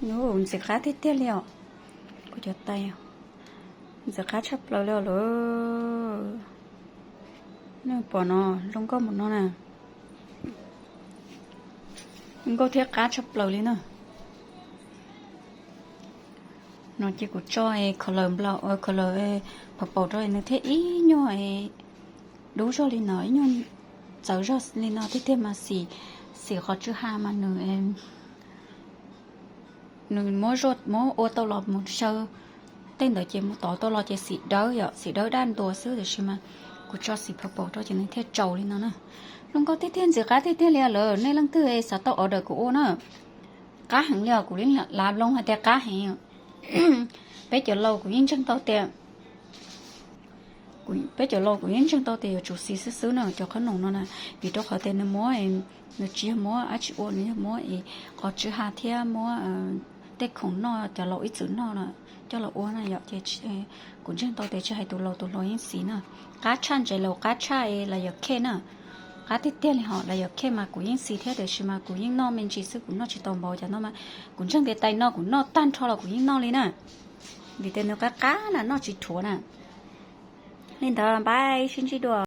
Ntxim qab tiag tiag li os. Kuv cov tais ntxim qab tshaj plaws li os lawm. Nej pom no, zoo nkauj mus no na. Zoo nkauj thiab qab tshaj plaws li na. No ces kuv tso color npla, color purple rau nws thiaj ib nyuag dub zog li no, ib nyuag txawv zog li no tiag tiag mas xim, xim qhov tswj ha mas nws nws muab ua tau los mus xyaw tej ntawd ces mus tov tau los ces xim dawb yom, xim dawb daj ntua xwb, tiam sis mas kuv tso xim purple rau ces nws thiaj tsaus li no na. Zoo nkauj tiag tiag, ntxim qab tiag tiag li lawm. Nej leej twg xav tau order kuv ua na, qab heev li os, kuv yeej lav loo hais tias qab heev. Peb cov laus kuv yeej ntseeg tau tias peb cov laus kuv yeej ntseeg tau tias yuav tsum xim xwb xwb na cov qhob noom no na, vim rau qhov tias nws muab, nws tsis yog muab dab tsi ua, nws yog muab qhov tswj ha thiab muab tej khoom noj cov laus ib txwm noj na coj los ua na yom. Ces kuv ntseeg tau tias tsis hais tus laus tus hluas yeej xim na. Qab tshaj ntses laus, qab tshaj layers cake na. Qab tiag tiag li hos, layers cake mas kuv yeej xim thiab tiam sis mas kuv yeej noj me ntsis xwb, kuv noj tsis tau npaum cas no mas kuv ntseeg tias tais no kuv noj tag nrho los kuv yeej noj li na. Vim tias nws qab qab na, noj tsis dhuav na. Li ntawd bye, sib ntsib dua.